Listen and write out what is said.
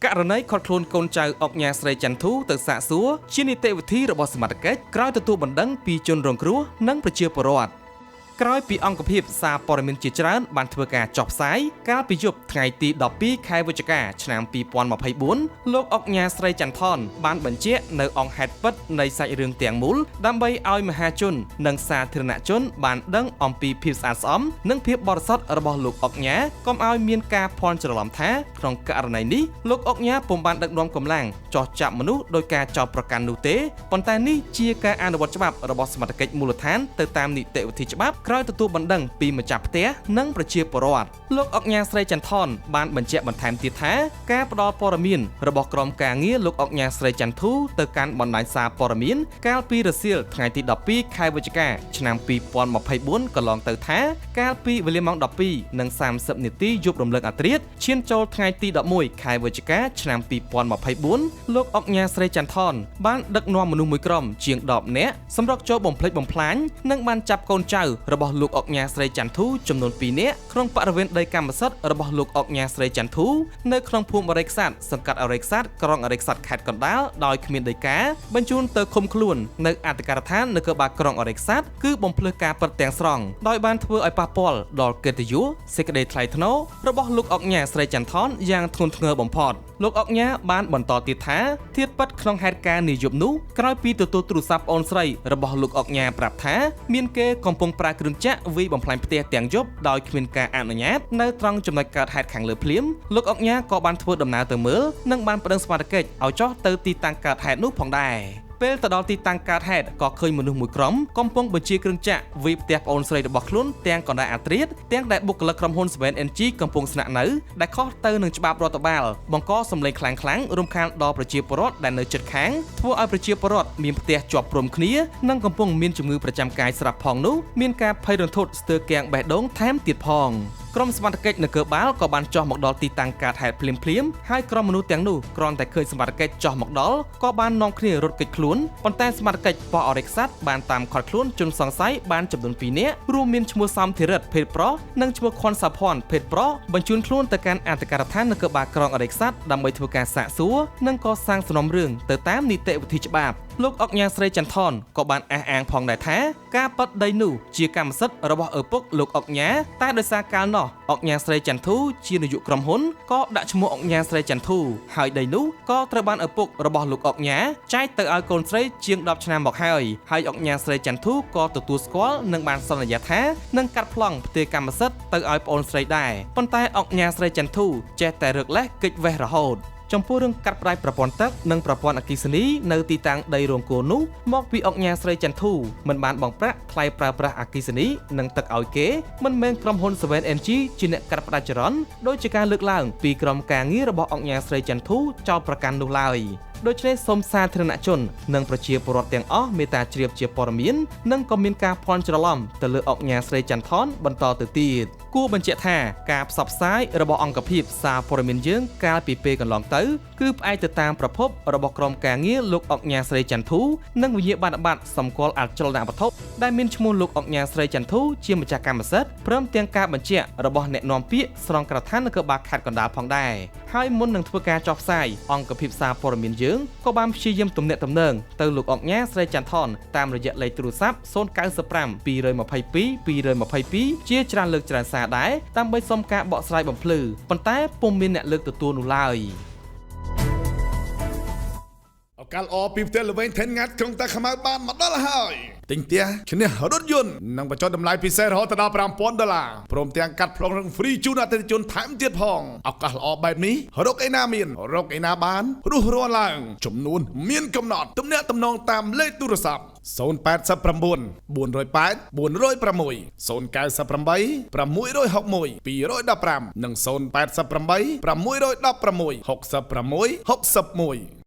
ករណីឃាត់ខ្លួនកូនចៅឧកញ៉ាស្រីចន្ធូទៅសាកសួរជានីតិវិធីរបស់សមត្ថកិច្ចក្រោយទទួលបណ្ដឹងពីជនរងគ្រោះនិងប្រជាពលរដ្ឋក្រោយពីអង្គភាពសារព័ត៌មានជាច្រើនបានធ្វើការចុះផ្សាយកាលពីយប់ថ្ងៃទី12ខែវិច្ឆិកាឆ្នាំ2024លោកឧកញ៉ាស្រីចន្ទថនបានបញ្ជាក់នៅអង្គហេតុពិតនៃសាច់រឿងទាំងមូលដើម្បីឲ្យមហាជននិងសាធារណជនបានដឹងអំពីភាពស្អាតស្អំនិងភាពបរិសុទ្ធរបស់លោកឧកញ៉ាកុំឲ្យមានការភ័ន្តច្រឡំថាក្នុងករណីនេះលោកឧកញ៉ាពុំបានដឹកនាំកម្លាំងចោះចាប់មនុស្សដោយការចោទប្រកាន់នោះទេប៉ុន្តែនេះជាការអនុវត្តច្បាប់របស់សមត្ថកិច្ចមូលដ្ឋានទៅតាមនីតិវិធីច្បាប់ក្រោយទទួលបណ្ដឹងពីម្ចាស់ផ្ទះនិងប្រជាពលរដ្ឋលោកឧកញ៉ាស្រីចន្ទថនបានបញ្ជាក់បន្ថែមទៀតថាការផ្ដល់ព័ត៌មានរបស់ក្រុមការងារលោកឧកញ៉ាស្រីចន្ទធូទៅកាន់បណ្ដាញសារព័ត៌មានកាលពីរសៀលថ្ងៃទី12ខែវិច្ឆិកាឆ្នាំ2024កន្លងទៅថាកាលពីវេលាម៉ោង12:30នាទីយប់រំលឹកអាត្រៀតឈានចូលថ្ងៃទី11ខែវិច្ឆិកាឆ្នាំ2024លោកឧកញ៉ាស្រីចន្ទថនបានដឹកនាំមនុស្សមួយក្រុមជាង10នាក់សម្រុកចូលបំផ្លិចបំផ្លាញនិងបានចាប់កូនចៅរបស់លោកឧកញ៉ាស្រីចន្ទធូចំនួន2នាក់ក្នុងបរិវេណដីកម្មសិទ្ធិរបស់លោកឧកញ៉ាស្រីចន្ទធូនៅក្នុងភូមិអរិយខ្សាត់សង្កាត់អរិយខ្សាត់ក្រុងអរិយខ្សាត់ខេត្តកណ្ដាលដោយគ្មានដីកាបញ្ជូនទៅឃុំខ្លួននៅអធិការដ្ឋាននគរបាលក្រុងអរិយខ្សាត់គឺបំភ្លឺការពិតទាំងស្រុងដោយបានធ្វើឲ្យប៉ះពាល់ដល់កិត្តិយសសេចក្តីថ្លៃថ្នូររបស់លោកឧកញ៉ាស្រីចន្ទថនយ៉ាងធ្ងន់ធ្ងរបំផុតលោកឧកញ៉ាបានបន្តទៀតថាធាតុពិតក្នុងហេតុការណ៍នាយប់នោះក្រោយពីទទួលទូរស័ព្ទប្អូនស្រីរបស់លោកឧកញ៉ាប្រាប់ថាមានគេកំពុងប្រើគ្រឿងចក្រវាយបំផ្លាញផ្ទះទាំងយប់ដោយគ្មានការអនុញ្ញាតនៅត្រង់ចំណុចកើតហេតុខាងលើភ្លាមលោកឧកញ៉ាក៏បានធ្វើដំណើរទៅមើលនិងបានប្តឹងសមត្ថកិច្ចឲ្យចុះទៅទីតាំងកើតហេតុនោះផងដែរពេលទៅដល់ទីតាំងកើតហេតុក៏ឃើញមនុស្សមួយក្រុមកំពុងបញ្ជាគ្រឿងចក្រវាយផ្ទះប្អូនស្រីរបស់ខ្លួនទាំងកណ្ដាលអាត្រៀតទាំងដែលបុគ្គលិកក្រុមហ៊ុន 7NG កំពុងស្នាក់នៅដែលខុសទៅនឹងច្បាប់រដ្ឋបាលបង្កសម្លេងខ្លាំងៗរំខានដល់ប្រជាពលរដ្ឋដែលនៅជិតខាងធ្វើឲ្យប្រជាពលរដ្ឋមានផ្ទះជាប់ព្រំគ្នានិងកំពុងមានជំងឺប្រចាំកាយស្រាប់ផងនោះមានការភ័យរន្ធត់ស្ទើរគាំងបេះដូងថែមទៀតផងក្រុមសមត្ថកិច្ចនគរបាលក៏បានចុះមកដល់ទីតាំងកើតហេតុភ្លាមៗហើយក្រុមមនុស្សទាំងនោះគ្រាន់តែឃើញសមត្ថកិច្ចចុះមកដល់ក៏បាននាំគ្នារត់គេចខ្លួនប៉ុន្តែសមត្ថកិច្ចប៉ុស្តិ៍អរិយខ្សាត់បានតាមឃាត់ខ្លួនជនសង្ស័យបានចំនួន2នាក់រួមមានឈ្មោះសំធិរិទ្ធភេទប្រុសនិងឈ្មោះខុនសាភ័ណ្ឌភេទប្រុសបញ្ជូនខ្លួនទៅកាន់អធិការដ្ឋាននគរបាលក្រុងអរិយខ្សាត់ដើម្បីធ្វើការសាកសួរនិងកសាងសំណុំរឿងទៅតាមនីតិវិធីច្បាប់លោកឧកញ៉ាស្រីចន្ទថនក៏បានអះអាងផងដែរថាការប៉ັດដីនោះជាកម្មសិទ្ធិរបស់ឪពុកលោកឧកញ៉ាតែដោយសារកាលនោះឧកញ៉ាស្រីចន្ទធូជានាយកក្រុមហ៊ុនក៏ដាក់ឈ្មោះឧកញ៉ាស្រីចន្ទធូហើយដីនោះក៏ត្រូវបានឪពុករបស់លោកឧកញ៉ាចែកទៅឲ្យកូនស្រីជាង10ឆ្នាំមកហើយហើយឧកញ៉ាស្រីចន្ទធូក៏ទទួលស្គាល់និងបានសន្យាថានឹងកាត់ប្លង់ផ្ទេរកម្មសិទ្ធិទៅឲ្យប្អូនស្រីដែរប៉ុន្តែឧកញ៉ាស្រីចន្ទធូចេះតែរើកលេសគេចវេះរហូតចំពោះរឿងកាត់ផ្ដាច់ប្រព័ន្ធទឹកនិងប្រព័ន្ធអគ្គិសនីនៅទីតាំងដីរោងគោនោះមកពីឧកញ៉ាស្រីចន្ទធូមិនបានបង់ប្រាក់ថ្លៃប្រើប្រាស់អគ្គិសនីនិងទឹកឲ្យគេមិនមែនក្រុមហ៊ុន 7NG ជាអ្នកកាត់ផ្ដាច់ចរន្តដោយជាការលើកឡើងពីក្រុមការងាររបស់ឧកញ៉ាស្រីចន្ទធូចោទប្រកាន់នោះឡើយដូច្នេះសូមសាធារណជននិងប្រជាពលរដ្ឋទាំងអស់មេត្តាជ្រាបជាព័ត៌មាននិងក៏មានការភ័ន្តច្រឡំទៅលើឧកញ៉ាស្រីចន្ទថនបន្តទៅទៀតគួរបញ្ជាក់ថាការផ្សព្វផ្សាយរបស់អង្គភាពសារព័ត៌មានយើងកាលពីពេលកន្លងទៅគឺផ្អែកទៅតាមប្រភពរបស់ក្រុមការងារលោកឧកញ៉ាស្រីចន្ទធូនិងវិញ្ញាបនបត្រសម្គាល់អចលនវត្ថុដែលមានឈ្មោះលោកឧកញ៉ាស្រីចន្ទធូជាម្ចាស់កម្មសិទ្ធិព្រមទាំងការបញ្ជាក់របស់អ្នកនាំពាក្យស្រុងក្រឋាននគរបាលខេត្តកណ្ដាលផងដែរហើយមុននឹងធ្វើការចុះផ្សាយអង្គភាពសារព័ត៌មានយើងក៏បានព្យាយាមទំនាក់ទំនងទៅលោកឧកញ៉ាស្រីចន្ទថនតាមរយៈលេខទូរស័ព្ទ095 222 222ជាច្រើនលើកច្រើនសារដែរដើម្បីសុំការបកស្រាយបំភ្លឺប៉ុន្តែពុំមានអ្នកលើកទទួលនោះឡើយ ឱកាសល្អពីផ្ទះល្វែងថេនងាត់ក្រុងតាខ្មៅបានមកដល់ហើយទិញផ្ទះឈ្នះរថយន្តនិងបញ្ចុះតម្លៃពិសេសរហូតដល់5000ដុល្លារព្រមទាំងកាត់ប្លង់រឹង free ជូនអតិថិជនថែមទៀតផងឱកាសល្អបែបនេះរកឯណាមានរកឯណាបានរស់រាន់ឡើងចំនួនមានកំណត់ទំនាក់ទំនងតាមលេខទូរស័ព្ទ089 408 406 098 661 215និង088 616 66 61។